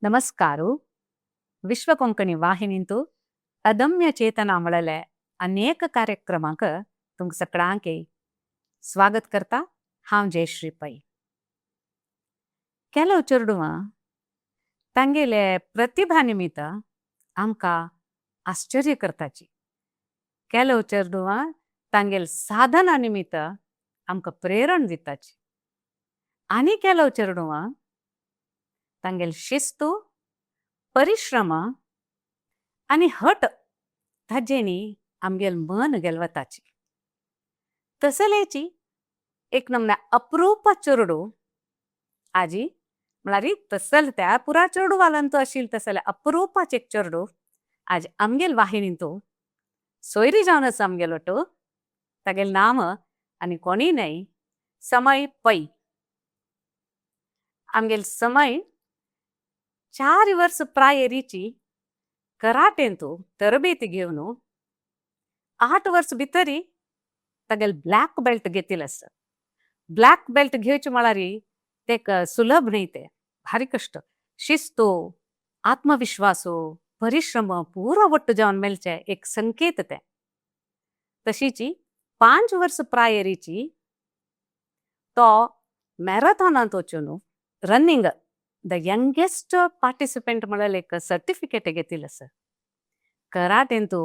नमस्कार. विश्व कोंकणी वाहिनींतु अदम्य चेतना म्हळ्ळे अनेक कार्यक्रमांक तुमकां सगळ्यांक स्वागत करता. हांव जयश्री पै. केलो चेडवां तांगेले प्रतिभा निमित्त आमकां आश्चर्य करताची. केलो चेडवां तांगेले साधना निमित्त आमकां प्रेरण दिताची. आनी केलो चेडवां तांगेले शिस्तू, परिश्रम आनी हट ताजेनी आमगेल मन गेलवताची. तसलेची एक नमना अप्रूप चेडू आजी म्हळ्यार तसल त्या पुरा चेडवालांतू आशिल्लें तसले अप्रूपाचें एक चेडू आज आमगेल वाहिनींतू सोयरी जावन आसा आमगेलो तो. तागेलें नांव आनी कोणीय न्हय, समय पै. आमगेल समय 4 वर्स प्रायरीची कराटेंतू तरबेती घेवन 8 वर्स भितरी तागेले ब्लॅक बेल्ट घेतिल्लें आसा. ब्लॅक बेल्ट घेवचें म्हळ्यार ते सुलभ न्हय, ते भारी कश्ट. शिस्तू, आत्मविश्वासो, परिश्रम पुरो वट्ट जावन मेळचें एक संकेत ते. तशीची 5 वर्स प्रायरीची तो मॅरेथॉनांत वचून रनिंग the youngest participant म्हळ्यार एक सर्टिफिकेट घेतिल्लें आसा. कराटेंतू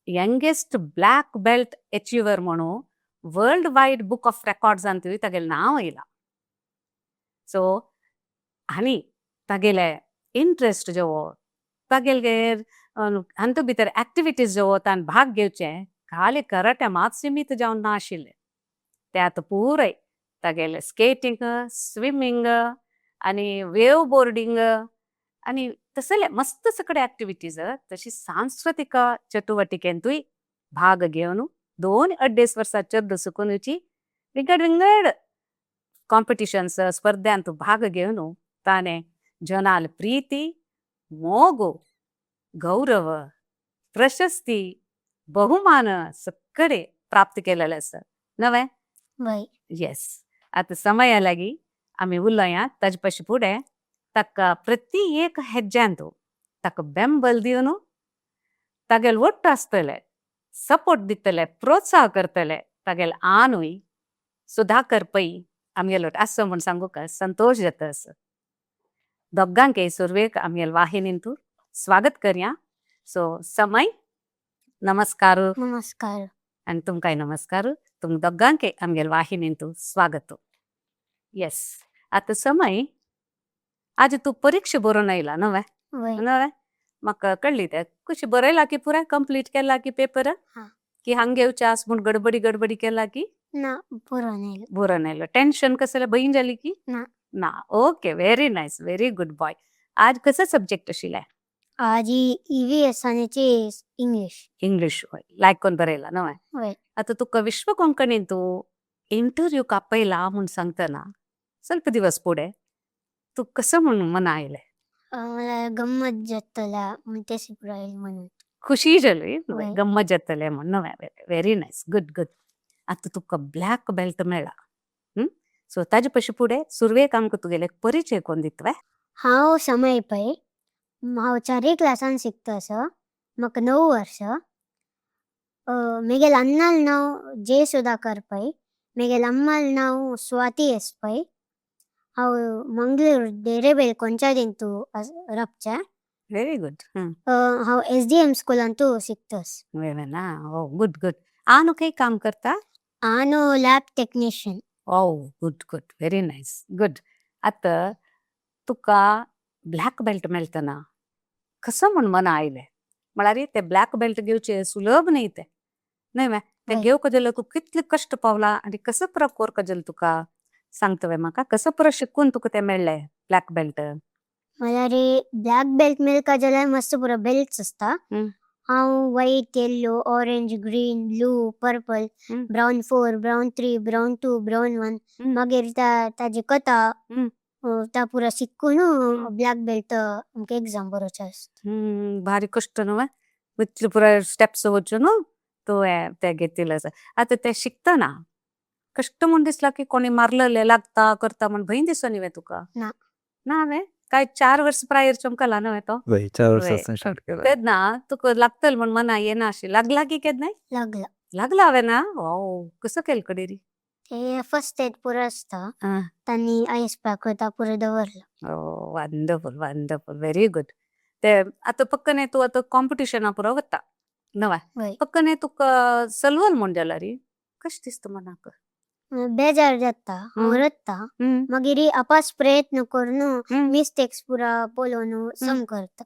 यंगेस्ट ब्लॅक बेल्ट अचिवर म्हणून वर्ल्ड वायड बुक ऑफ रेकॉर्ड्सांतूय तागेलें नांव येयलां. सो आनी तागेले इंट्रस्ट जो तागेले हातूंत भितर एक्टिविटीज जो ताणें भाग घेवचे खाली कराटे मात सिमीत जावन ना आशिल्लें. ते आतां पुराय तागेले स्केटींग, स्विमींग आनी वेव बोर्डींग आनी तसले मस्त सगळे एक्टिविटीज, तशी सांस्कृतीक चटुवटिकेंतूय भाग घेवन 2-2.5 वर्सां चेडूं सुकुनची विंगड विंगड कॉम्पिटिशन्स स्पर्ध्यांत भाग घेवन ताणें जनाल प्रीती, मोग, गौरव, प्रशस्ती, बहुमान सगळे प्राप्त केलेले आसा. नवें? वय. येस. आतां समया लागीं आमी उलोवया ताजे पशी फुडें ताका प्रति एक हेज्यांत ताका बेंबल दिवन तागेले वट्ट आसतले, सपोर्ट दितले, प्रोत्साह करतले तागेले आनूय सुधाकर पै आमगेलो आसा म्हूण सांगूंक संतोश जाता आसा. दोगांकय सुरवेक आमगेले वाहिनींतू स्वागत करया. सो समय, नमस्कार. नमस्कार. आनी तुमकांय नमस्कार. तुम दोगांकय आमगेले वाहिनींतू स्वागत. येस. आतां समय, आज तूं परिक्षा बरोवन आयला नवें? वय. नवें, म्हाका कळ्ळी तें. कशी बरयला की पुराय कंप्लीट केला की पेपर? हां. की हांग घेवचें आसा म्हूण गडबडी गडबडी केला की? ना, बरोवन आयलो. बरोवन आयलो. टेन्शन कसलें भंय जाली की? ना. ना. Okay, very nice, very good boy. आज कसो सब्जेक्ट आशिल्लें? आज ईव्हीएस आनी इंग्लीश. इंग्लीश लायक कोन्न बरयला नवें? वय. आतां तुका विश्व कोंकणींत तूं इंटरव्यू आपयला म्हूण सांगतना ಸ್ವಲ್ಪ दिवस फुडें तूं कसो म्हूण मना आयलें? मला गम्मत जातला म्हूण तें रायल म्हणून. खुशी जाली, वय. गम्मत जातलें म्हूण नवें? Very nice, good good. आतां तुका ब्लॅक बेल्ट मेळ्ळा, सो ताजे पशी फुडें सुरवेक आमकां तुगेले परिचय कोन्न दितवे? हांव समय पै. हांव 4 क्लासान शिकता आसा. म्हाका 9 वर्सां. मेगेल अन्नाल नांव जे सुधाकर पै. मेगेल अम्माल नांव स्वाती एस पै. हांव मंगळूर डेरेबेल कोंचादिंतू राबचें. Very good. हांव SDM स्कुलांतू शिकतास. ना, ओ गुड गुड. आनु खंय काम करता? आनु lab technician. Oh good good, very nice, good. आतां तुका ब्लॅक बेल्ट मेळटना कसो म्हूण मना आयलें? म्हळ्यार ते ब्लॅक बेल्ट घेवचे सुलभ न्हय ते, न्हय वे? ते घेवंक जाल्यार तुका कितले कश्ट पावला आनी कसो पुरो कोरका जालें तुका सांगता म्हाका? कसो पुरो शिकून तुका ते मेळ्ळे ब्लॅक बेल्ट? म्हळ्यार ब्लॅक बेल्ट मेळका जाल्यार मस्त पुरो बेल्ट्स आसता. हांव white, yellow, orange, green, blue, purple, brown 4, brown 3, brown 2, brown 1. मागीर ताजी कथा ता पुरो शिकून ब्लॅक बेल्ट आमकां एग्जाम बरोवचें आसता. भारी कश्ट न्हू, इतले पुराय स्टेप्स वचून तुवें ते घेतिल्ले आसा. आतां ते शिकतना कश्ट म्हूण दिसला की कोणी मारलेले लागता करता म्हूण भंय दिसो न्ही वे तुका? ना. ना वे? काय 4 वर्ष प्रायर चमकला न्हय तो? वय, 4 वर्ष वय. आसतना स्टार्ट केला. तेन्ना तुका लागतल म्हण मना येना अशी लागला की केन्नाय? लागला. लागला हांवें ना? वाव, कसो केल कडेरी? ते फर्स्ट एड पुरो आसता. आ. तांणी आयस पॅक वता पुरो दवरला. Oh, wonderful, wonderful, very good. ते आतां पक्कने तूं आतां कॉम्पिटिशना पुरो वता नवा? वय. पक्कने तुका सलवल म्हण जाल्यार कशें दिसता मनाक? बेजार जाता, हांव रडटा. मागीर आपास प्रयत्न करून मिस्टेक्स पुरा पळोवन सम करता.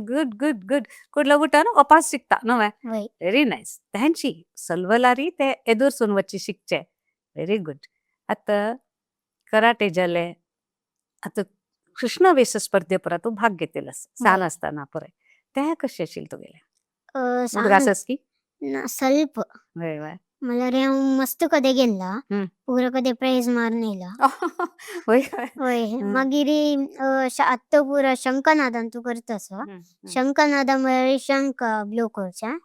गुड गुड गुड, कुडला उठान वापास शिकता नव्हे? वय. Very nice. तांची सलवलारी ते एदुरसून वच्ची शिकचे. Very good. आतां कराटे जाले, आतां कृष्ण वेश स्पर्धे परा तूं भाग घेतलेलो सान आसतना पळय, ते कशें आशिल्लें तुगेलें? सान आसस की? ना, ಸ್ವಲ್ಪ. वय वय. म्हणल्यार हांव मस्त कदे गेल्ला. पुरो कदे प्रायज मारून येयला. वय वय. वय. मागीर आत्तां पुरा शंखनादान तूं करता आसा. शंखनादा म्हळ्यार शंख ब्लो करचे.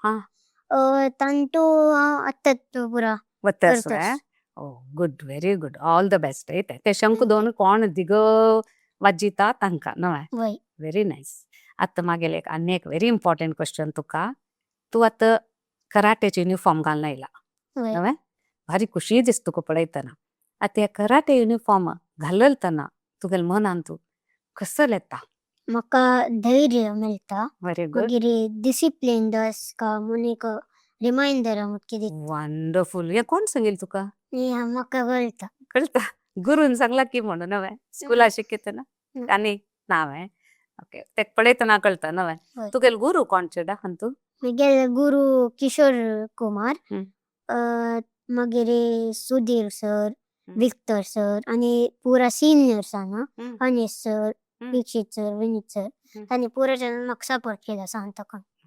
तांतू हांव आत्तां पुरा वता. करता. Oh good, very good, all the best. येते ते शंख दोन कोण दिग वाजिता तांकां न्हय? वय. Very nice. आतां मागेले एक आनी एक व्हेरी इम्पॉर्टंट क्वेश्चन तुका. तूं आतां कराटेचे युनिफॉर्म घालून आयला न्हय? भारी खुशी दिसता तुका पळयतना. आतां हे कराटे युनिफॉर्म घालतना तुगेले मनान तूं कसो येता? म्हाका धैर्य मेळटा. Very good. मागीर डिसिप्लीन आसता म्हूण एक रिमायंडर आमकां दिता. वंडरफुल. हे कोण सांगिल तुका? हें म्हाका कळटा. कळटा? गुरून सांगला की म्हणून न्हय? स्कुला शिकयतना आनी ना वे? ओके, ते पळयतना कळटा न्हय? वय. तुगेलो गुरू कोण चेडा अंतू? म्हगेले गुरू किशोर कुमार, मागीर सुधीर सर, विक्टर सर आनी पुरा सिनियर्स हांगा Anish sir, Dixit sir, Vineet sir. तांणी पुरा जाणांनी म्हाका सपोर्ट केला सांगता.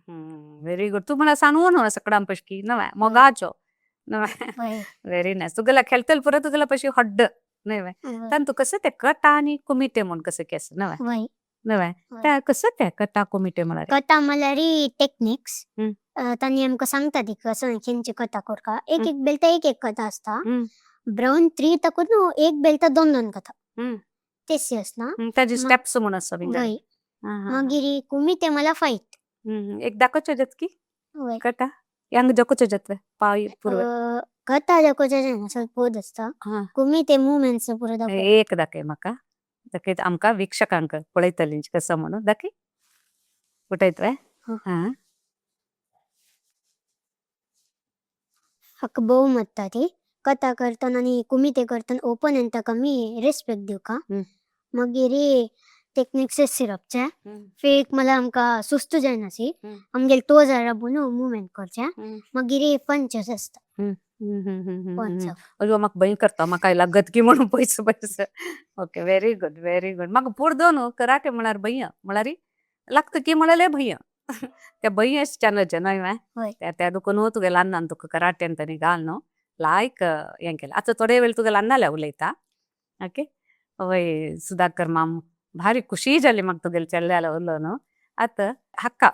Very good. तूं म्हळ्यार सांगून सगळ्यां पशी न्हय मोगाचो न्हय? वय. Very nice. तुगेला खेळतले पुरो तुगेला पशी हड्ड न्हय? वय. तांतू कसं ते कटा आनी कुमिटे म्हूण कसं केस न्हय? वय. न्हय? वय. ते कसं ते कटा कुमिटे म्हळ्यार? कथा म्हळ्यार टेक्निक्स. तांणी आमकां सांगता ती कसं खंयची कथा करका. एक एक बेल्टा एक एक कथा आसता. ब्राऊन 3 ताकून न्हू एक बेल्टा दोन दोन कथा. तेशी आसता. ताजी स्टेप्स म्हूण आसा. वय. मागीर कुमिते म्हळ्यार फायट. एक दाखोवचो जात की? वय. कटा यांग दाखोवचो जातवे पाय पुर्वे. कथा दाखोवचें जायना, ಸ್ವಲ್ಪ पोद आसता. कुमिते मुवमेंट्स पुरो दाखोवप. एक दाखय म्हाका, दाखयत आमकां वीक्षकांक पळयतलीं कसो म्हणून दाखय. उठयतवे? हां. हाका भोव मत्ता ती कथा करतना आनी कुमिते करतना ओपोनेंटाक आमी रेस्पेक्ट दिवका. मागीर टेक्निक्स शिरपचे. फेक म्हळ्यार आमकां सुस्त जायना सी. आमगेले टोजार राबून मुवमेंट करचे. मागीर पंचेस आसता. पंच. अयो, म्हाका भंय करता, म्हाका लागत की म्हणून पयस पयस. Okay, very good, very good. म्हाका पुरो न्हू कराटे म्हळ्यार भंय म्हळ्यार लागता की म्हळ्यार भंय, त्या भंय चॅनलचे न्हय? वय. त्या त्या दुखून न्हू तुगेले अन्नान तुका कराटेन ताणी घाल न्हू लायक हें केलें. आतां थोडे वेळ तुगेले अन्नाल्या उलयता. ओके, वय सुधाकर माम, भारी खुशी जाली म्हाका तुगेले चेडल्याले उलोवन. आतां हाका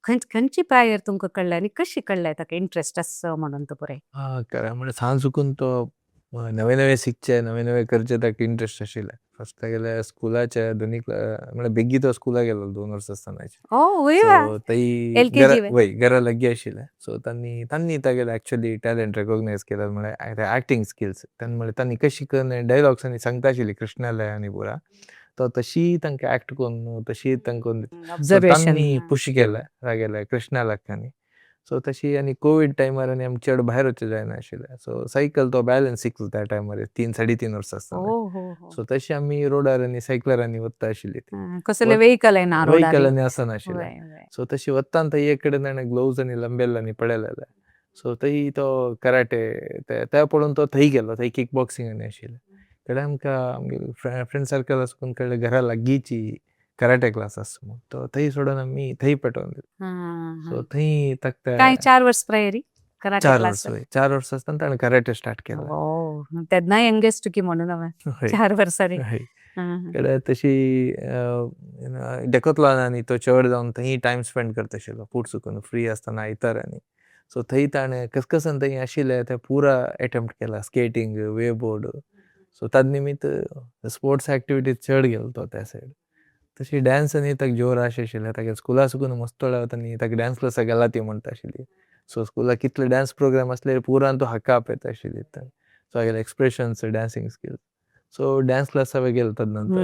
खंय खंयची प्रायर तुमकां कळ्ळें आनी कशी कळ्ळें ताका इंट्रस्ट आसा म्हणून तो पुराय? हा, खरें म्हळ्यार सान चुकून तो नवे नवे शिकचे, नवे नवे करचे ताका इंट्रस्ट आशिल्लें. फर्स्ट तागेले स्कुलाचे दोनी म्हळ्यार बेगीन तो स्कुलाक गेलो 2 वर्सां आसतनाचे. ओ वय. सो थंय LKG घरा वे? वय, घरा लागीं आशिल्लें. सो तांणी तांणी तागेले एक्चुअली टॅलंट रेकॉग्नायज केला, म्हळ्यार एक्टींग स्किल्स. तांणी म्हळ्यार तांणी कशी करून डायलॉग्स आनी सांगता आशिल्ली कृष्णाले आनी पुरा तो तशी तांकां एक्ट करून तशी तांकां ऑब्झर्वेशन. तांणी पुश केलें तागेले कृष्णालाकांनी. सो तशी आनी कोवीड टायमार आनी आमी चड भायर वचचें जायना आशिल्लें. सो सायकल तो बॅलन्स शिकलो त्या टायमार 3-3.5 वर्सां आसतना. ओ हो हो. सो तशी आमी रोडार आनी सायकलार वता आशिल्ली. कसले वेहिकल येना रोडार. वेहिकल आनी आसनाशिल्लें. वय वय. सो तशी वतान थंय एक कडेन ताणें ग्लोव्स आनी लंबेल्ले आनी पळयलेले. सो थंय तो कराटे ते पळोवन तो थंय गेलो. थंय किक बॉक्सिंग आनी आशिल्लें. कळ्ळें, आमकां आमगे फ्रेंड सर्कल आसकून कळ्ळें घरा लागींची कराटे क्लास आसा म्हूण. तो थंय सोडून आमी थंय पेटोवन दिलो. सो थंय ताका काय 4 वर्स प्रायरी कराटे चार क्लास? वर्स, वय, 4 वर्सां आसतना ताणें कराटे स्टार्ट केलें. ओ, तेन्ना यंगेस्ट की म्हणून हांवें 4 वर्सांनी. हय. कडेन तशी डेकोतलॉन आनी तो चड जावन थंय टायम स्पेंड करता आशिल्लो फूट चुकून फ्री आसतना आयतार. आनी सो थंय ताणें कसकसन थंय आशिल्लें तें पुरा एटेम्प्ट केला, स्केटींग, वेव बोर्ड. सो ताज निमित्त स्पोर्ट्स एक्टिविटीज चड गेलो तो त्या सायड. तशी डॅन्स आनी ताका जोर आश आशिल्लें. तागे स्कुला सुकून मस्त वता ताका डॅन्स क्लासाक गेला ती म्हणटा आशिल्ली. सो स्कुलाक कितले डॅन्स प्रोग्राम आसले पुरान तो हाका आपयता आशिल्ली. सो तागेले expressions, dancing skills. So dance class हांवें गेलो तद नंतर.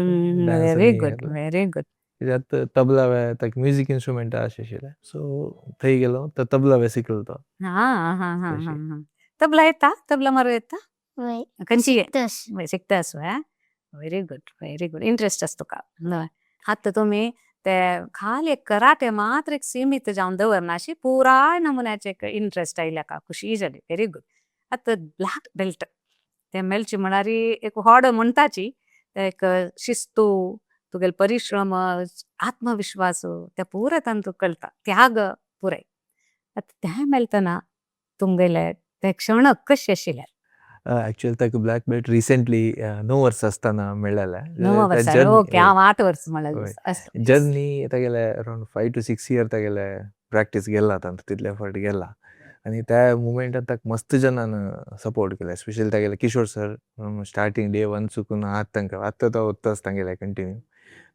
Very good, very good. कित्याक तबला वे ताका म्युजीक इन्स्ट्रुमेंट आश आशिल्लें. सो थंय गेलो तर तबला वे शिकलो तो. हां हां हां. तबला येता? तबला मारू येता? वय. खंयची? तस. शिकता आसू. Very good, very good. Interest आसा तुका. आतां तुमी ते खाली कराटे मात्र एक सीमित जावन दवरना अशी पुराय नमुन्याचे एक इंट्रस्ट आयल्या का खुशी जाली. Very good. आतां ब्लॅक बेल्ट ते मेळची म्हळ्यार एक व्हड म्हणटाची एक शिस्तू, तुगेले परिश्रम, आत्मविश्वास ते पुराय तांतूं कळटा, त्याग पुराय. आतां तें मेळटना तुमगेले ते क्षण कशे आशिल्ले? एक्चुअली ताका ब्लॅक बेल्ट रिसेंटली 9 वर्सां आसतना मेळ्ळेलें. 9 वर्सां? ओके, हांव 8 वर्सां म्हणलें. जर्नी तागेले अरावंड 5 to 6 year तागेले प्रॅक्टीस गेला, तांतू तितले फावट गेला. आनी त्या मुमेंटान ताका मस्त जणान सपोर्ट केला, स्पेशली तागेले किशोर सर स्टार्टींग डे 1 चुकून आत तांकां आतां तो वताच तांगेले कंटिन्यू.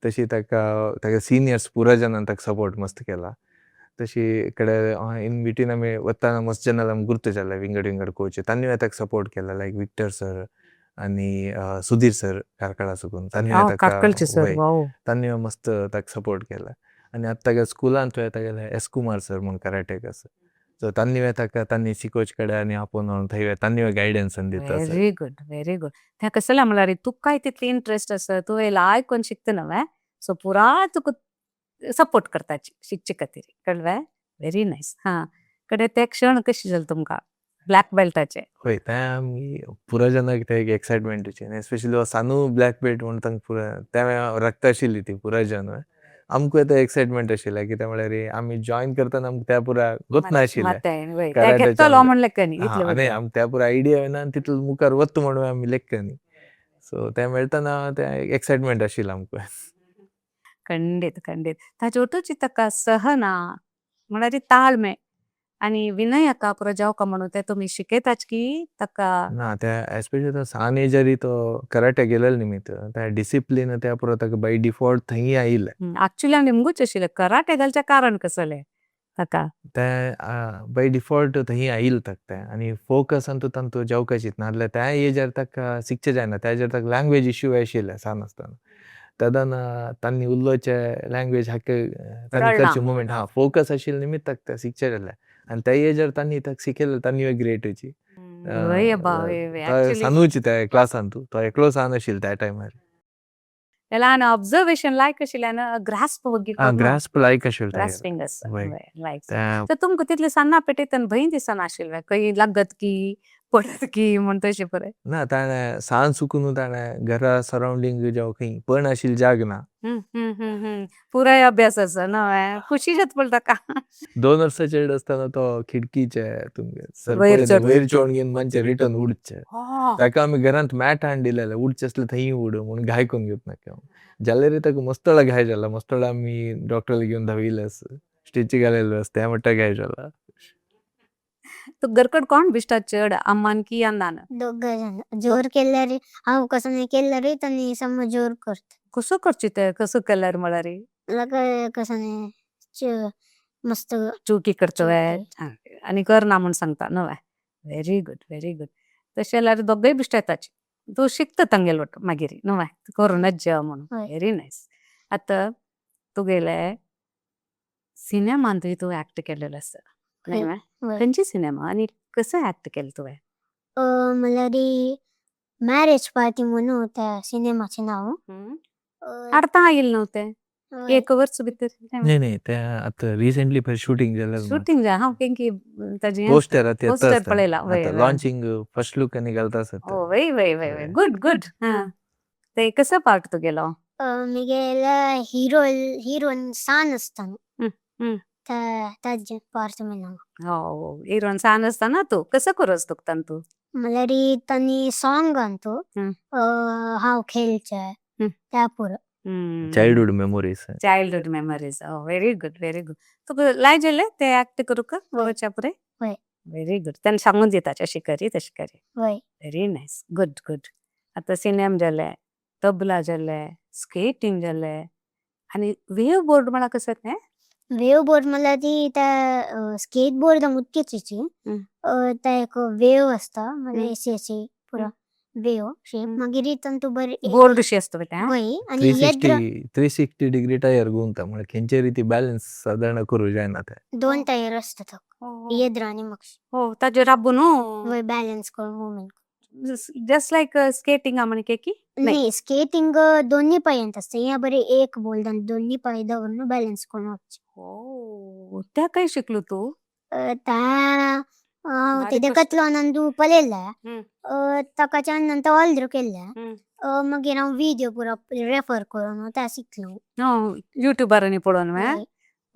तशी ताका तागे सिनियर्स पुरा जणान ताका सपोर्ट मस्त केला. तशी कडे इन बिटवीन आमी वतना मस्त जणां आमकां गुर्त जाले, विंगड विंगड कोच, तांणी ताका सपोर्ट केला, लायक विक्टर सर आनी सुधीर सर कार्कळा सुकून, तांणी ताका तांणी मस्त ताका सपोर्ट केला. आनी आतां तागे स्कुलान तुवें तागेले एस कुमार सर म्हूण कराटेक आसा, सो तांणी ताका तांणी शिकोवचे कडेन आनी आपोवन थंय तांणी गायडन्स दिता. Very good, very good. तें कसलें म्हळ्यार तुकाय तितली इंट्रस्ट आसा, तुवें लायक शिकता न्हय, सो पुराय तुका सपोर्ट करताची शिकचे खातीर, कळ्ळें? Very nice. हां, कडे ते क्षण कशें जालें तुमकां ब्लॅक बेल्टाचे? हय, तें आमी पुरा जणांक ते एक एक्सायटमेंट, स्पेशली सानू ब्लॅक बेल्ट म्हूण तांकां पुरा तें रक्त आशिल्ली ती पुरा जन. आमकां तें एक्सायटमेंट आशिल्लें, कितें म्हळ्यार आमी जॉयन करतना आमकां त्या पुरा गोत नाशिल्लें. न्ही, आमकां त्या पुरा आयडिया ना, तितलो मुखार वता म्हणून आमी लेखता न्ही. सो तें मेळटना तें एक्सायटमेंट आशिल्लें आमकां. खंडीत खंडीत. ताजे ओटूची ताका सहना म्हळ्यार ताळमे आनी विनयका पुरो जावका म्हणून ते तुमी शिकयताच की ताका? ना, ते एस्पेशली सान एजारी तो कराटे गेलेले निमित्त त्या डिसिप्लीन त्या पुरो ताका बाय डिफॉल्ट थंय आयिल्लें. एक्चुअली आमी निमगूच आशिल्लें कराटे घालचें कारण कसलें ताका? तें बाय डिफॉल्ट थंय आयिल्लें ताका तें, आनी फोकस अंतू तांतू जावकाचीत नासल्यार त्या एजार ताका शिकचें जायना. त्या एजार ताका लँग्वेज इश्यू आशिल्ले सान आसतना, तेदना तांणी उलोवचे लँग्वेज हाका तांणी करचे मुवमेंट, हां फोकस आशिल्लें निमित्त ताका तें शिकचें जालें. आनी त्या एजार तांणी ताका शिकयलें, तांणी ग्रेट. सानूची त्या क्लासान तो एकलो सान आशिल्लो त्या टायमार. ल्हान ऑब्जर्वेशन लायक आशिल्ल्यान ग्रास्प वगी ग्रास्प लायक आशिल्लें. ग्रास्पिंग लायक. तर तुमकां तितले सान्ना पेटयतना भंय दिसना आशिल्लें खंय लागत की पडत की म्हण तशें पळय? ना, ताणें सान सुकून ताणें घरा सरावंडींग जावं खंय पण आशिल्ली जाग ना. पुराय अभ्यास आसा न्हय, खुशी जाता पळय ताका. 2 वर्सां चेड आसतना तो खिडकीचे वयर चोड घेवन मातशें रिटर्न उडचे, ताका आमी घरांत मॅट हाडून दिलेले, उडचे आसले थंय उड म्हूण घाय करून घेत नाका जाल्यार ताका मस्तोळा घाय जाला, मस्तोळा आमी डॉक्टराक घेवन धांविल्ले आसा, स्टिची घालेले आसा, त्या म्हणटा घाय जाला. तू घरकड कोण बिश्टा चड, अम्मान की अन्नान? दोग जाण जोर केल्यार, हांव कसो नाही केल्यार तांणी समज जोर करता. कसो करची ते, कसो केल्यार म्हळ्यार? कसं नाही मस्त चुकी करचो आनी करना म्हूण सांगता न्हय. Very good, very good. तशें जाल्यार दोगूय बिश्ट येताची, तूं शिकता तांगेलो वट मागीर न्हय, करूनच जेव म्हणून. Very nice. आतां तुगेले सिनेमांतूय तूं एक्ट केलेलो आसा न्हय? खंयची सिनेमा आनी कसो एक्ट केलें तुवें? म्हळ्यार मॅरेज पार्टी म्हणून त्या सिनेमाचें नांव. आतां आयिल्लें न्हू तें एक वर्स भितर? न्ही न्ही, तें आतां रिसेंटली पळय शुटींग जालें. शुटींग जालें. हांव केंकी ताजें पोस्टर पोस्टर पळयला. लॉन्चिंग फर्स्ट लूक आनी घालता आसता. वय वय वय वय, गुड गुड. हां, ते कसो पार्ट तुगेलो? मिगेला हिरो, हिरोइन सान आसतना ताजें पार्ट मेळ्ळा. हो, हिरोइन सान आसतना तूं कसो करोस तुका तांतू? म्हळ्यार तांणी सॉंग अंतू हांव खेळचे त्या पुरो. Childhood memories. Childhood memories. Oh, very good, very good. तुका लाय जालें ते एक्ट करूंक पळोवच्या पुरें? वय. Very good. तांणी सांगून दिता अशी करी तशी करी. वय. Very nice, good good. आतां सिनेम जालें, तबला जालें, स्केटींग जालें, आनी वेव बोर्ड म्हळ्यार कसं तें? वेव बोर्ड म्हणल्यार ती त्या स्केट बोर्ड मुटकीची त्या एक वेव असता म्हणजे अशी अशी पुरा वेव शेप मागीर तंतु बरी बोर्ड शी असतो तें? वय आनी येद्र 360 डिग्री टायर घुंवता म्हळ्यार खंयचे रिती बॅलन्स सादारण करूं जायना ते. दोन टायर असता तो येद्र आनी मागशी. हो ताजेर राबून वय बॅलन्स करून मुवमेंट. जस्ट लायक स्केटिंग म्हणके की? नाही, स्केटिंग दोन्ही पायांत असता, ह्या बरे एक बोर्डान दोन्ही पाय दवरून बॅलन्स करून वचचें. हो, त्या काय शिकलो तूं? त्या ते डेकाथलॉनान पळयल्लें, ताकाच्यान नंतर ऑर्डर केल्लें, मागीर हांव व्हिडियो पुरो रेफर करून त्या शिकलो. युट्यूबारांनी पळोवन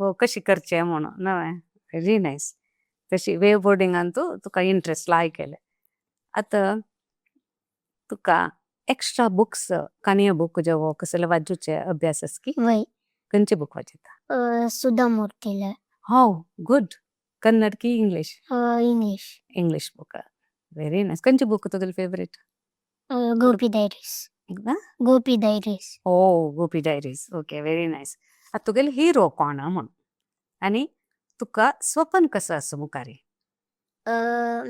हो कशी करचे म्हणून नवें. Very nice. तशी वेव बोर्डिंगान तूं तुका इंट्रस्ट लायक केले. आतां तुका एक्स्ट्रा बुक्स काणयो बुक जेवो कसले वाचूचे अभ्यास आसा की? वय. खंयचे बुक वाचता? सुधा मूर्तीले. हो गुड. कन्नड की English? English. English book. Very nice. खंयचे बुक तुगेले favourite? Gopi Diaries. Gopi Diaries. Oh Gopi Diaries, okay very nice. आतां तुगेले हिरो कोण म्हण आनी तुका स्वपन कसं आसा मुखारी?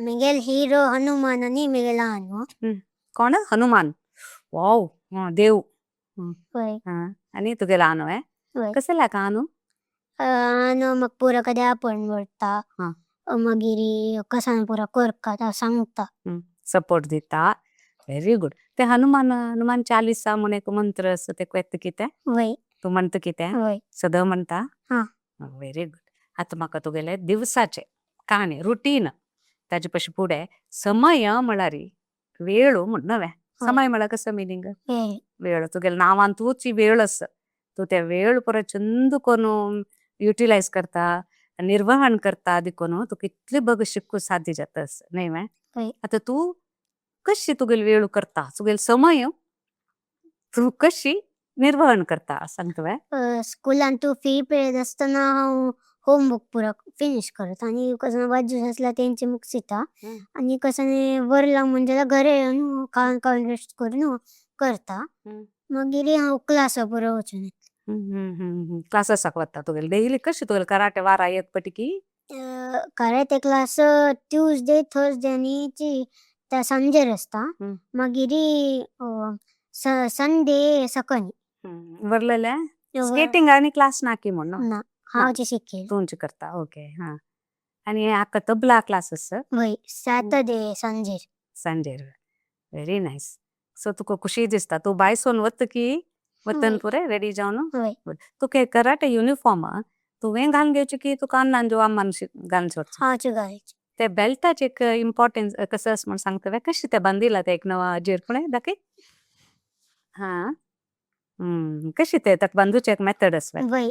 मेगेल हिरो हनुमान आनी मेगेल आनो. कोण? हनुमान. वाव, देव. वय. आनी तुगेलो आनो? वय. कसं लागा आनो? आनो म्हाका पुरा कदें आपण व्हरता, मागीर कसान पुरा करका सांगता. सपोर्ट दिता. Very good. ते हनुमान हनुमान चालीसा म्हण एक मंत्र आसा ते येता कितें? वय. तूं म्हणता कितें? वय. सदां म्हणता? हां. Very good. आतां म्हाका तुगेले दिवसाचे काणी रुटीन ताजे पशी फुडें समय म्हळ्यार वेळ म्हण नवें. समय म्हळ्यार कसो मिनींग? वेळ. वेळ. तुगेले नांवान तूच वेळ आसा, तूं त्या वेळ पुरो चंद करून युटिलायज करता, निर्वहण करता, देखून तुका इतले बग शिकू साध्य जाता न्हय वे? आतां तूं कशी तुगेली वेळ करता, तुगेलो समय तूं कशी निर्वहण करता सांगता वे? स्कुलान तूं फ्री पिरियड आसतना हांव होमवर्क पुरो फिनिश करता आनी कसो वाजूस आसल्यार तेंचे मुगसिता आनी कसो वरला म्हण जाल्यार घरा येवन खावन खावन रेस्ट करून करता. मागीर हांव क्लासा पुरो वचून येता. क्लासाक वता तुगेले डेली? कशी तुगेले कराटे वारा एक पटी की? Karate class Tuesday, Thursday आनी त्या सांजेर आसता, मागीर संडे सकाळी. वरलेले स्केटिंग आनी क्लास नाकी म्हणून? ना, हांव शिकेल. तूंच करता. ओके. हां. आनी हाका तबला क्लास? वय, सॅटर्डे सांजेर. सांजेर. Very nice. सो तुका खुशी दिसता तूं बायसोन वता की वतन पुरे रेडी जावन? तुका कराटे युनिफॉर्म तुवें घालून घेवचे की तुका अन्नान जो अम्मान घालून सोडचें? हांव घालचें. ते बेल्टाचे एक इम्पॉर्टन्स कसं आसा म्हण सांगता? कशें ते बांदिला ते एक नवा हाजेर पळय दाखय. हां, कशें ते ताका बांदूचे एक मेथड आसा? वय,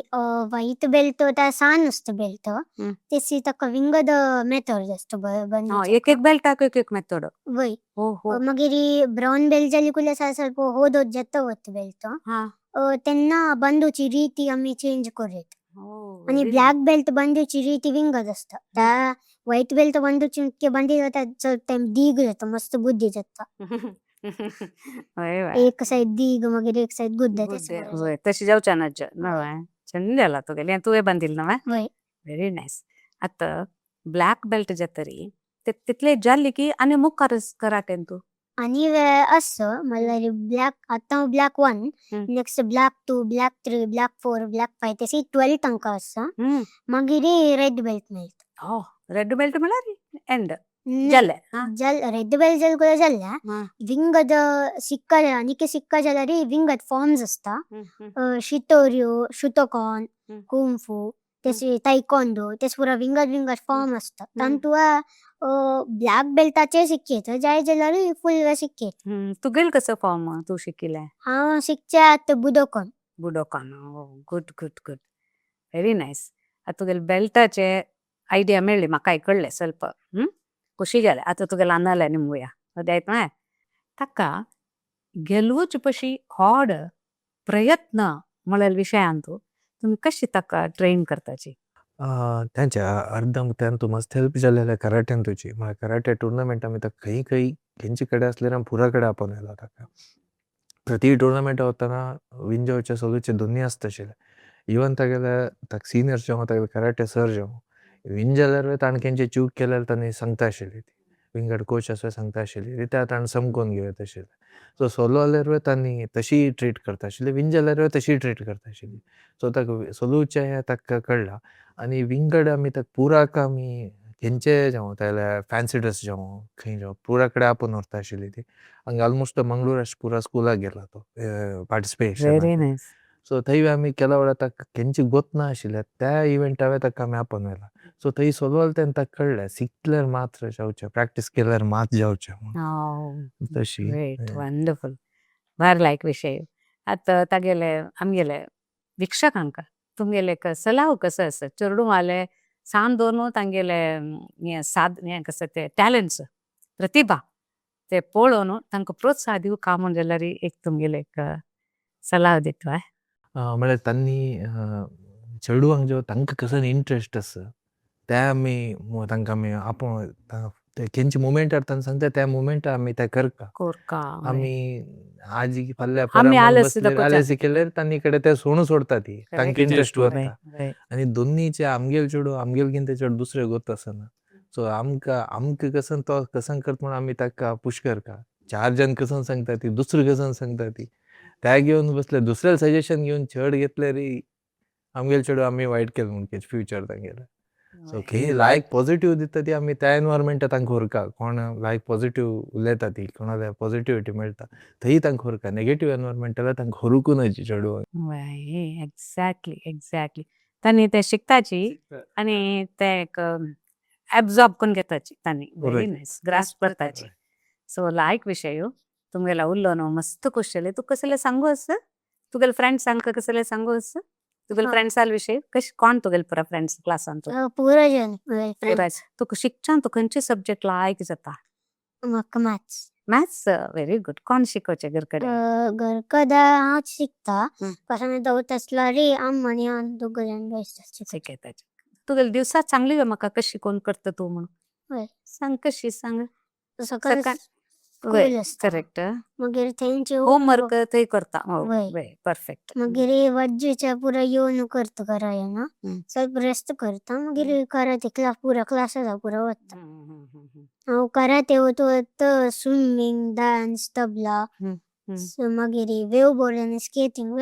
व्हाईट बेल्ट त्या सान आसता बेल्ट, तेसी ताका विंगड मेथड आसता बांदूचे. एक एक बेल्टाक एक एक मेथड? वय. हो हो. मागीर ब्राऊन बेल्ट जाली कुल्या ಸ್ವಲ್ಪ होदोद जाता वता बेल्ट, तेन्ना बांदूची रीती आमी चेंज करूं. आनी ब्लॅक बेल्ट बांदूची रीती विंगड आसता. त्या व्हाईट बेल्ट बांदूची इतके बांदी जाता चड टायम दीग जाता, मस्त बुद्धी जाता. एक सायड दीग मागीर एक सायड गुद्द. वय, तशी जावच्या ना नवें चंद जाला तुगेलें. तुवें बांदिल नवें? वय. Very nice. आतां ब्लॅक बेल्ट जातरी तितले जाल्ली की आनी मुखार कराटेन तूं? आनी असं म्हणल्यार ब्लॅक आतां black 1, next black 2, black 3, black 4, black 5, तशी 12 तांकां आसा, मागीर रेड बेल्ट मेळटा. हो, रेड बेल्ट म्हळ्यार एंड जालें? जल रेड बेल्ट जाल कुल्या जाल्या विंगड सिक्का आनीक सिक्का जाल्यार विंगड फॉर्म्स आसता. शितोरियो, शुतोकॉन, कुंफू, तशी तायक्वांदो, तेस पुरा विंगड विंगड फॉर्म आसता. तांतू ब्लॅक बेल्टाचे शिकयता, जाय जाल्यार फुल शिकयता. तुगेल कसो फॉर्म तूं शिकिलें? हांव शिकचें आतां Budokan. Budokan. Good good good, very nice. आतां तुगेले बेल्टाचे आयडिया मेळ्ळी म्हाकाय, कळ्ळें ಸ್ವಲ್ಪ. खुशी जालें. आतां तुगेलें आनले निमगुया आयत ताका गेलवच पशी होड प्रयत्न म्हळ्यार विशयांतू तुमी कशी ताका ट्रेन करताची? तांच्या अर्दम तू मस्त हेल्प जालेले कराट्यान तुजी. म्हळ्यार कराटे टुर्नामेंट आमी खंय खंय खंयचे कडेन आसल्यार आमी पुरा कडेन आपोवन येयला ताका. प्रति टुर्नामेंट वतना विन जावचे सोलूचे दोन्ही आसता आशिल्ले. इवन तागेले ताका सिनियर्स जेव तागेले कराटे सर जेव विन जाल्यार ताणें केंचे चूक केल्यार तांणी सांगता आशिल्ली ती विंगड कोच आसा सांगता आशिल्ली ती त्या ताणें समकोन घेवत आशिल्लें. सो सोलो जाल्यारूय तांणी तशी ट्रीट करता आशिल्ली, विन जाल्यारूय तशी ट्रीट करता आशिल्ली. सो ताका सोलूचें हें ताका कळ्ळां. आनी विंगड आमी ताका पुराक आमी खंयचे जावं तागेले फॅन्सी ड्रेस जावं खंय जावं पुरा कडेन आपोवन व्हरता आशिल्ली ती. हांगा ऑलमोस्ट मंगळूर अशें पुरा स्कुलाक गेला तो participation. Very nice. सो थंय आमी केल्या वेळार ताका केंचे गोत ना आशिल्ले त्या इव्हेंटा हांवें ताका आमी आपोवन व्हेला. सो थंय सोलो जाल्यार तेन्ना ताका कळ्ळें शिकल्यार मात्र जावचें, प्रॅक्टीस केल्यार मात जावचें म्हूण तशी. ग्रेट, वंडरफुल, भारी लायक विशय. आतां तागेले आमगेले वीक्षकांक तुमगेले एक सलाह कसो आसा चेडूंवाले सान दोनू तांगेले हें साद हें कसं ते टॅलंट्स प्रतिभा ते पळोवन तांकां प्रोत्साह दिवका म्हूण जाल्यार एक तुमगेले एक सलाह दितवा. म्हळ्यार तांणी चेडवांक जो तांकां कसो इंट्रस्ट आसा ते आमी तांकां आमी आपोवन ते खंयच्या मुमेंटार तांकां सांगता त्या मुमेंटार आमी ते करता. कोरका आमी आज फाल्यां आमी परां आलस बसले आलस केल्यार तांणी कडेन ते सोणू सोडटा ती तांकां इंट्रस्ट वता. आनी दोन्नीचे आमगेल चेडूं आमगेल कितें चेडूं दुसरें गोत आसना. सो आमकां आमकां कसन तो कसन करता म्हूण आमी ताका पुश करता. चार जण कसन सांगता ती दुसरें कसन सांगता ती त्या घेवन बसले दुसऱ्या सजेशन घेवन चड घेतल्यार आमगेले चेडूं आमी वायट केलें म्हूण फ्युचर तांगेलें. सो खंय लायक पॉजिटीव दिता ती आमी त्या एनवायरमेंटाक तांकां व्हरका. कोण लायक पॉजिटीव उलयता ती कोणाले पॉजिटिविटी मेळटा थंय तांकां व्हरका. नेगेटीव एनवायरमेंटाक तांकां व्हरूंक न्हय चेडवांक. एक्झॅक्टली एक्झॅक्टली तांणी ते शिकताची आनी ते एक एब्जॉर्ब करून घेताची तांणी. व्हेरी नायस, ग्रास्प करताची. सो लायक विशय तुमगेला उल्लो न्हू मस्त खुश जालें. तुका कसलें सांगू आसा तुगेले फ्रेंड्सांक कसलें सांगू आसा तुगेले फ्रेंड्साल विशय कशें कोण तुगेले पुरा फ्रेंड्स क्लासान? पुरा जण फ्रेंड्स. तुका शिकच्यान तूं खंयचे सब्जेक्ट लायक जाता? म्हाका मॅथ्स. Maths, very good. कोण शिकोवचें घर कडेन? घर कडेन हांवच शिकता, कशें दवरता आसल्यार अम्मा आनी हांव दोग जाण बेश्ट शिकयता. तुगेले दिवसा सांगली म्हाका कशी शिकोवन करता तूं म्हणून, सांग कशी सांग. सकाळी स्कूल आसता, करेक्ट, मागीर थंयचे होमवर्क थंय करता. परफेक्ट. मागीर वज्जेच्या पुरा येवन करता घरा येवन ಸ್ವಲ್ಪ रेस्ट करता, मागीर कराटे क्लास पुरा क्लासाक पुरा वता. हांव कराटे वता, स्विमींग, डांस, तबला, मागीर वेव बोर्ड आनी स्केटिंग.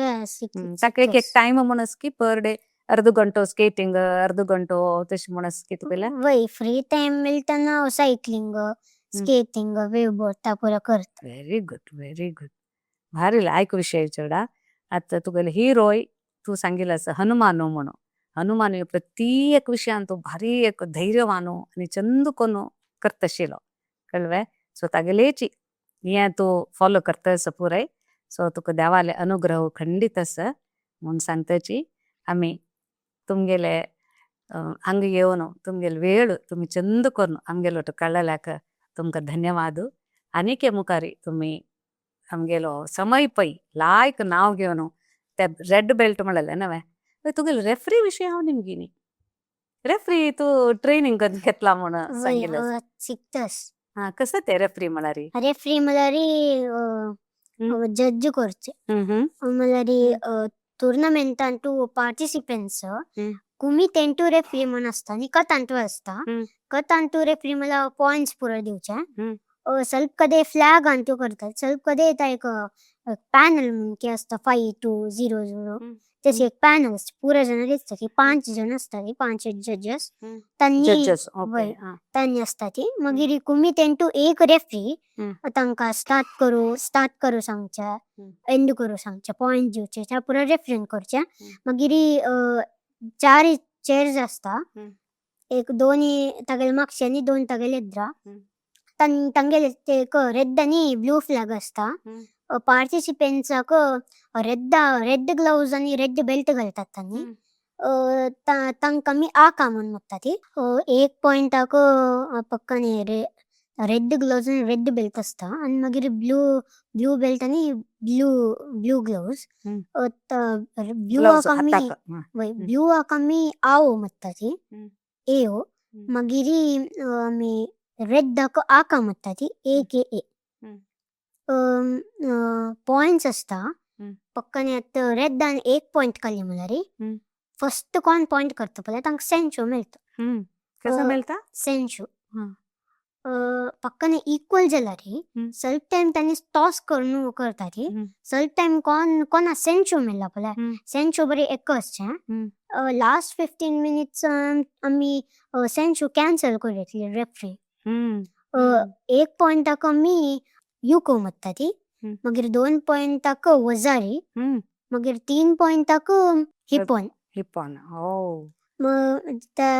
ताका एक एक टायम म्हणस की पर डे अर्द घंटो स्केटिंग अर्द घंटो तशें म्हणस की तुगेले? वय, फ्री टायम मेळटना सायकलिंग, स्केटिंग, वेव बोर्ड ता पुरा करता. व्हेरी गुड, व्हेरी गुड, भारी लायक विशय चेडा. आतां तुगेले हिरोय तूं सांगिल्लें आसा हनुमानो म्हणून. हनुमान प्रत्येक विशयान तूं भारी एक धैर्यवानो आनी चंद कोन्न करता आशिल्लो कळ्ळें. सो तागेलेची हें तूं फॉलो करता आसा पुराय. सो तुका देवाले अनुग्रह खंडीत आसा म्हूण सांगताची. आमी तुमगेले हांगा येवन तुमगेले वेळ तुमी चंद करून आमगेलो कळ्ळल्याक तुमकां धन्यवाद. आनीक मुखार तुमी आमगेलो समय पळय लायक नांव घेवन ते रेड बेल्ट म्हणलें नवें तुगेले रेफ्री विशय हांव निमगिनी रेफ्री तूं ट्रेनिंग करून घेतला म्हूण सांगिल्लें. शिकतास. हां, कसं ते रेफ्री म्हळ्यार? रेफ्री म्हळ्यार जज करचे म्हळ्यार टुर्नामेंटान तूं पार्टिसिपंट्स कुमी तेंटू रेफ्री म्हूण आसता आनी कतांतू आसता. कतांतू रेफ्री म्हळ्यार पॉयंट्स पुरा दिवचे. ಸ್ವಲ್ಪ कदे फ्लॅग अंतू करतात, ಸ್ವಲ್ಪ कदे एक पॅनल म्हणून की आसता 5 2 0 0 तशी एक पॅनल आसता पुरा जण दिसता की 5 जण आसता ती 5 जजेस तांणी तांणी आसता ती. मागीर कुमी तेंटू एक रेफ्री तांकां स्टार्ट करू सांगचे, एंड करू सांगचे, पॉयंट दिवचे, त्या पुरा रेफ्रीन करचे. मागीर 4 चेयर्स आसता, एक दोन तागेले मागशे आनी 2 तागेले एद्रा. तांगेले ते एक रेड आनी ब्लू फ्लॅग आसता. पार्टिसिपेंट्साक रेड ग्लोव्स आनी रेड बेल्ट घालतात तांणी. तांकां आमी आका म्हूण म्हणटा ती. एक पॉयंटाक पक्कानी रेड ग्लोव्स आनी रेड बेल्ट आसता आनी मागीर ब्लू बेल्ट आनी ब्लू ग्लोव्स. ब्लू आमी ब्लू आमी आओ म्हणटा ती एओ. मागीर आमी रेड आका म्हणटा ती ए के ए. पॉयंट्स आसता. पक्कने आतां रेड्डान एक पॉइंट काडली म्हणल्यार फर्स्ट कोण पॉइंट करता पळय तांकां सेंचो मेळटा. कसो मेळटा? सेंचो. पक्कने इक्वल जाल्यार सगळे टायम तांणी टॉस करून करता ती. सगळे टायम कोण कोणा सेंचो मेळ्ळा पळय, सेंचो बरी एक आसचें. लास्ट 15 मिनिट्स आमी सेंचो कॅन्सल करून येतली रेफ्री. एक पॉइंटाक आमी युको मारता ती, मागीर 2 पॉइंटाक वजारी, मागीर 3 पॉइंटाक हिपोन. हिपोन. ओ. मग ते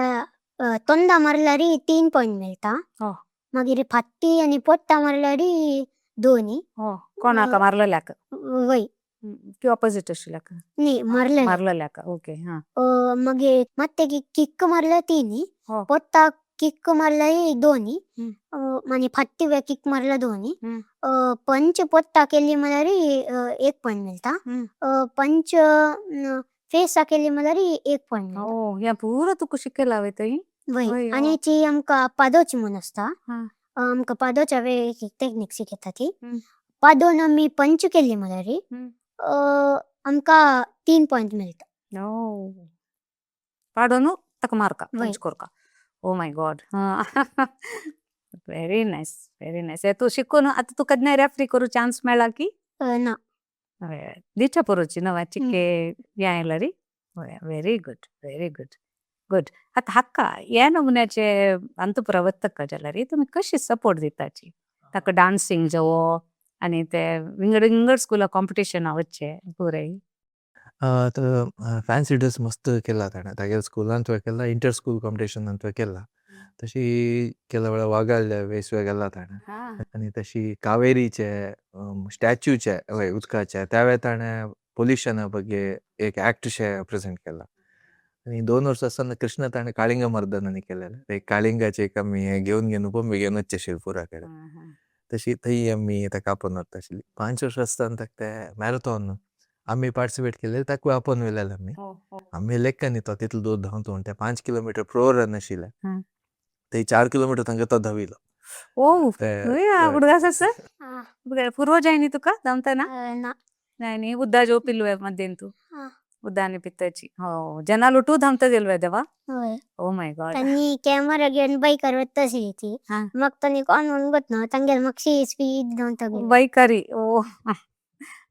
तोंडा मारल्यार 3 पॉइंट मेळटा. मागीर फाटी आनी पोट्टा मारल्यार 2. कोणाक मारलेल्याक? वय. की ऑपोजिट आशिल्ल्याक? न्ही, मारलेल्याक. मारलेल्याक, ओके. हां. मागीर मात्ते किक मारल्यार 3, पोट्टा किक मारल्यार 2, आनी फाटी वे किक मारल्यार 2. पंच पोट्टा केली म्हणल्यार 1 पॉइंट मेळटा. पंच फेसा केली म्हणल्यार 1 पॉइंट मेळटा. ओ, ह्या पुरो तुका शिकयला वय थंय? वय. आनी ती आमकां पादोची म्हूण आसता. आमकां पादोच्या वे एक टेक्नीक शिकयता ती. पादोन आमी पंच केली म्हणल्यार आमकां 3 पॉइंट मेळटा. ओ. पाडोन ताका मारका, पंच करका. Oh my God. Very nice, very nice. तूं शिकून आतां तुका केन्नाय रेफ्री करूं चान्स मेळ्ळा की? ना. दिच्या पोरोची नवा चिक्के हें आयला रे. Very good, very good, good. आतां हाका ह्या नमुन्याचे अंतपुरा वतका जाल्यार तुमी कशी सपोर्ट दिताची ताका? डान्सिंग जावो आनी ते विंगड विंगड स्कुला कॉम्पिटिशना वचचे पुराय. फॅन्सी ड्रेस मस्त केला ताणें तागेल्या स्कुलांत केला, इंटर स्कूल कॉम्पिटिशनांत केला. तशी केल्या वेळार वागाळ्या वेस केला ताणें. आनी तशी कावेरीचे स्टॅच्यूचे हय उदकाचे त्या वेळार ताणें पोल्युशना ಬಗ್ಗೆ एक एक्ट शे प्रेजेंट केला. आनी 2 वर्सां आसतना कृष्ण ताणें काळिंग मर्दन केलेलें. ते काळिंगाचे एक आमी हें घेवन घेवन बॉम्बे घेवन वचचे शिरपुरा कडेन. तशी थंय आमी ताका आपोवन व्हरता आशिल्ली. 5 वर्सां आसतना ताका ते मॅरेथॉन आमी पार्टिसिपेट केले, ताका आपोवन व्हेलेलें आमी. आमी लेखा न्ही तो तितलो दूर धांवता म्हूण. ते 5 किलोमिटर प्रो रन आशिल्लें, ते 4 किलोमिटर तांकां तो धांविल्लो. ओ, हुडगास आसा? पुर्वज जाय न्ही तुका धांवतना? ना. नाही न्ही, उद्दा जो पिलवे मध्येन तूं उद्दा आनी पिताची. हो, जना लुटू धांवता गेलवे देवा. हय. ओ my God. तांणी कॅमेरा घेवन बायकार वता आशिल्ली ती. मग तांणी कोण म्हणून ना तांगेर मातशी स्पीड धांवता गेली. बायकारी. ओ,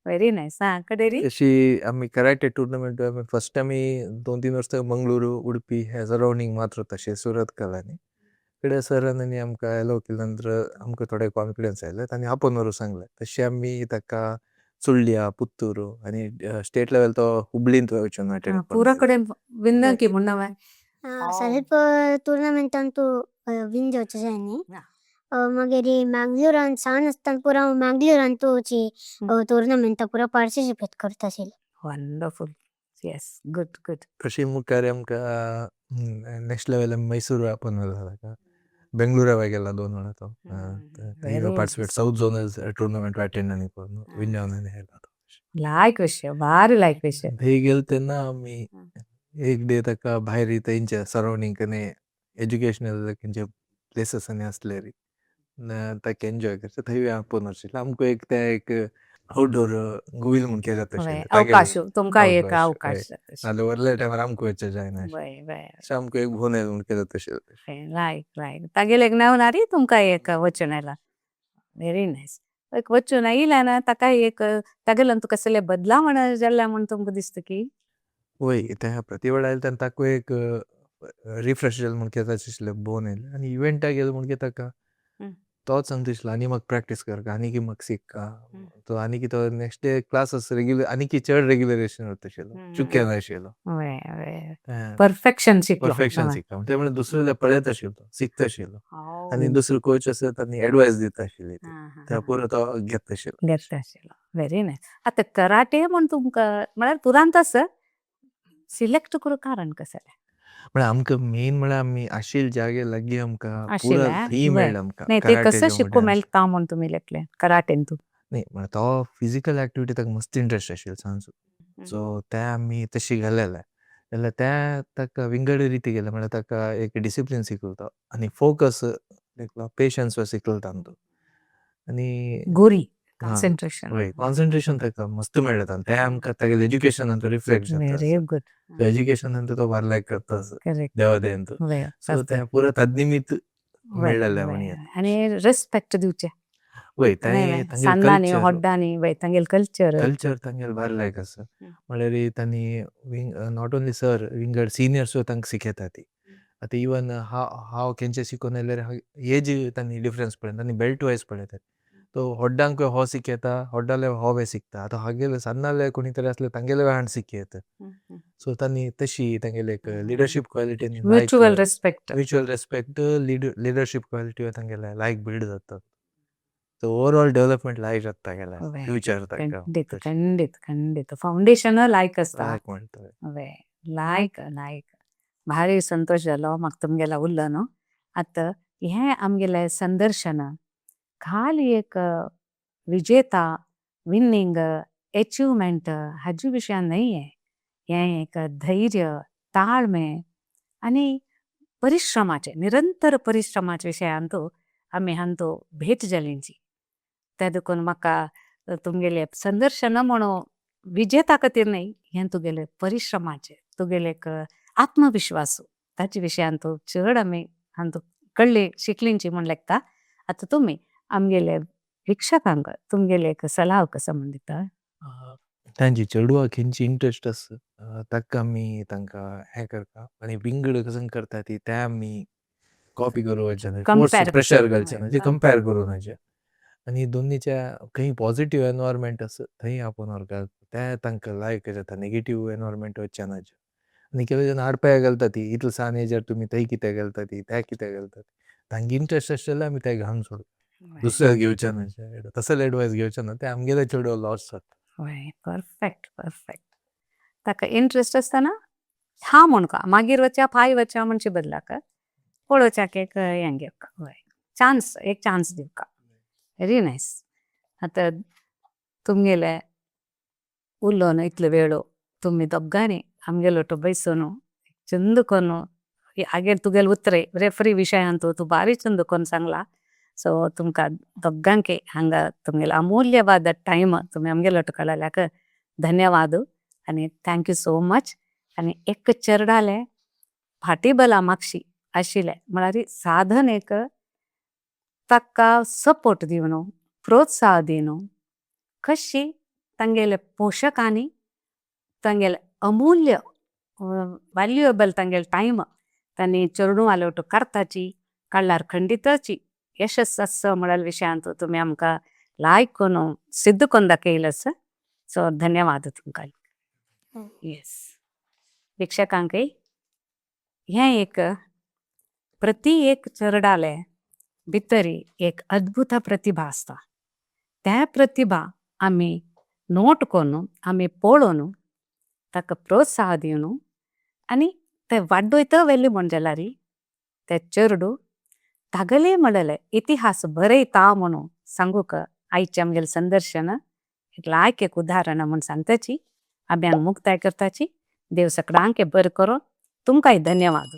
व्हेरी नायस. हां, कडेरी तशी आमी कराटे टुर्नामेंट फर्स्ट आमी 2-3 वर्सां मंगळुरू, उडपी हे सरावंडींग मात्र तशें सुरत कलांनी कडेन सरान आनी आमकां एलो केल्या नंतर आमकां थोडे कॉन्फिडन्स आयले, तांणी आपोवन व्हरूंक सांगलें. तशें आमी ताका सुळ्या, पुत्तूर आनी स्टेट लेवल तो हुबळींत वचून अटेंड. पुरा कडेन विन्नकी म्हूण हांवें. ಸ್ವಲ್ಪ टुर्नामेंटान तूं विन जावचें जाय न्ही. मागीर मँगलोरान सान आसतना पुरा मँगलोरान तूं टुर्नामेंटा पुरा पार्टिसिपेट करता आशिल्लें. वंडरफुल, येस, गुड गुड. तशी मुखार आमकां नेक्स्ट लेवल मैसूर आपोवन व्हेला ताका. बेंगळुरा गेला 2 वेळा तो participate, south zonal tournament attend आनी करून विन जावन आनी आयला तो. लायक विशय, भारी लायक विशय. थंय गेले तेन्ना आमी एक डे ताका भायर थंयच्या सरावंडींग कने एज्युकेशनल खंयचे प्लेसीस आनी आसले री ताका एन्जॉय करचें थंय आपोवन व्हरचें. आमकां एक तें एक आउटडोर गोविल म्हूण केल्या तशें अवकाश तुमकां एक अवकाश. नाल्यार व्हडल्या टायमार आमकां वचचें जायना अशें आमकां एक भोंवन येयलें म्हूण केलें तशें. लायक लायक तागेले एक नवनारी तुमकां एक वचून आयला. Very nice. एक वचून आयला ना ताका एक तागेल्यान तुका कसले बदलाव जाल्ला म्हूण तुमकां दिसता की? वय, ते प्रतिभा आयले तेन्ना ताका एक रिफ्रेश जालें म्हूण केता आशिल्लें भोंवन येयलें. आनी इव्हेंटाक गेलें म्हूण ताका तोच सांगता दिसलो आनी म्हाका प्रॅक्टीस करका, आनी म्हाका शिकका. तो आनी तो नेक्स्ट डे क्लासीस रेग्युलर आनी चड रेग्युलरेशन वता आशिल्लो, चुक्या नाशिल्लो. परफेक्शन शिकलो. परफेक्शन शिकता ते म्हळ्यार दुसरे पळयत आशिल्लो, शिकता आशिल्लो. आनी दुसरो कोच आसा तांणी एडवायस दिता आशिल्ली, ते पुरो तो घेता आशिल्लो. घेता आशिल्लो. Very nice. आतां कराटे म्हूण तुमकां म्हळ्यार पुरांत आसा सिलेक्ट करूं कारण कसलें? म्हळ्यार आमकां मेन म्हळ्यार आमी आशिल्ले जागे लागीं आमकां पुरो थंय मेळ्ळें आमकां. नाही ते कसं शिकूंक मेळटा म्हूण तुमी लेखलें कराटेन तूं? न्ही म्हळ्यार तो फिजिकल एक्टिविटी ताका मस्त इंट्रस्ट आशिल्लो सांजचो. सो ते आमी तशी घालेले जाल्यार ते ताका विंगड रिती गेले म्हळ्यार ताका एक डिसिप्लीन शिकयलो तो आनी फोकस शिकलो, पेशन्स शिकलो तांतूं. आनी गोरी कॉन्सन्ट्रेशन. वय, कॉन्सन्ट्रेशन ताका मस्त मेळटा. तें आमकां तागेले एज्युकेशनांत रिफ्लेक्ट जाता. Very good. एज्युकेशनांत तो भारी लायक करता करेक्ट. देवादयेन. सो तें पुरा ताजे निमित्त मेळ्ळेलें म्हणया. आनी रेस्पेक्ट दिवचें. वय, तें सान्नांनी होड्डांनी, वय, तांगेले कल्चर. कल्चर तांगेले भारी लायक आसा. म्हळ्यार तांणी not only sir, विंगड सिनियर्स तांकां शिकयता ती. आतां इवन हांव केंचे शिकोवन आयल्यार एज तांणी डिफरन्स पळयता, तांणी बेल्ट वायज पळयतात. तो होड्डांक हो शिकयता, होड्डाले हो शिकता. आतां हागेले सान्नाले कोणी तरी आसले तांगेले हांड शिकयता. सो तांणी तशी तांगेले एक leadership quality, mutual respect. Mutual respect, leadership quality तांगेले लायक बिल्ड जाता. सो ओवरऑल डेव्हलपमेंट लायक जाता तागेले फ्युचर ताका. खंडीत खंडीत खंडीत, फावंडेशन लायक आसता. लायक म्हणटा. लायक लायक, भारी संतोष जालो म्हाका तुमगेलो उल्लो न्हू. आतां हें आमगेलें संदर्शन खाली एक विजेता, विनींग, एचिवमेंट हाजे विशयान न्हय, हें एक धैर्य, ताळमे आनी परिश्रमाचे, निरंतर परिश्रमाचे विशयांतू आमी हांतू भेट जालींची. ते देखून म्हाका तुमगेले संदर्शन म्हणून विजेता खातीर न्हय, हें तुगेले परिश्रमाचे, तुगेले एक आत्मविश्वास ताचे विशयांतू चड आमी हांतू कळ्ळी शिकलींची म्हूण लेखता. आतां तुमी आमगेले वीक्षकांक तुमगेले एक सलाह कसो म्हूण दिता? तांची चेडवां खंयची इंट्रस्ट आसा ताका आमी तांकां हें करता आनी विंगड कसं करता ती तें आमी कॉपी करूं कंपेर, प्रेशर घालचें ना, कंपेर करूं नजे. आनी दोन्नीच्या खंय पॉझिटिव्ह एनवायरमेंट आसा थंय आपूण व्हरता तें तांकां लायक जाता, नेगेटीव एनवायरमेंट वचचें ना. आनी केदो जाण आडपाय घालता ती, इतले सान एजार तुमी थंय कित्याक घालता ती, त्या कित्याक घालता ती. तांकां इंट्रस्ट आसलें जाल्यार आमी तें घालून सोडता, दुसऱ्याक घेवचें ना, तसले एडवायस घेवचें ना, तें आमगेले चेडो लॉस जाता. वय, परफेक्ट परफेक्ट. ताका इंट्रस्ट आसतना हा म्हणका मागीर वच्या पांय वच्या म्हणचे बदलाक पळोवच्याक एक हें घेवका, वय, चान्स, एक चान्स दिवका. Very nice. आतां तुमगेले उलोवन इतलो वेळो तुमी दोगांनी आमगेलो तो बैसून चंद कोन्न आगेर तुगेले उतरे रेफरी विशयांतू तूं बारी चंद कोन्न सांगला. सो तुमकां दोगांके हांगा तुमगेले अमूल्यवाद टायम तुमी आमगेलो काडल्याक धन्यवाद आनी thank you so much. आनी एक चेरडाले फाटी बला मागशी आशिल्ले म्हळ्यार साधन एक ताका सपोर्ट दिवन प्रोत्साह दिवन कशी तांगेले पोशकांनी तांगेले अमूल्य व्हॅल्युएबल तांगेले टायम तांणी चेडूं आलोट करताची काडल्यार खंडिताची यशस आसा म्हळ्यार विशयांत तुमी आमकां लायक करून सिद्ध करून दाखयलें आसा. सो धन्यवाद तुमकां. येस, वीक्षकांकय हें एक प्रति एक चेरडाले भितरी एक अद्भुत प्रतिभा आसता, त्या प्रतिभा आमी नोट करून आमी पळोवन ताका प्रोत्साह दिवन आनी ते वाडयता व्हेली म्हण जाल्यार ते चेडूं तागेले म्हणले इतिहास बरयता म्हणून सांगूक आयचें आमगेलें संदर्शन एक लायक एक उदाहरण म्हूण सांगताची. आमी हांगा मुक्ताय करताची. देव सगळ्यांक बरें करूं. तुमकांय धन्यवाद.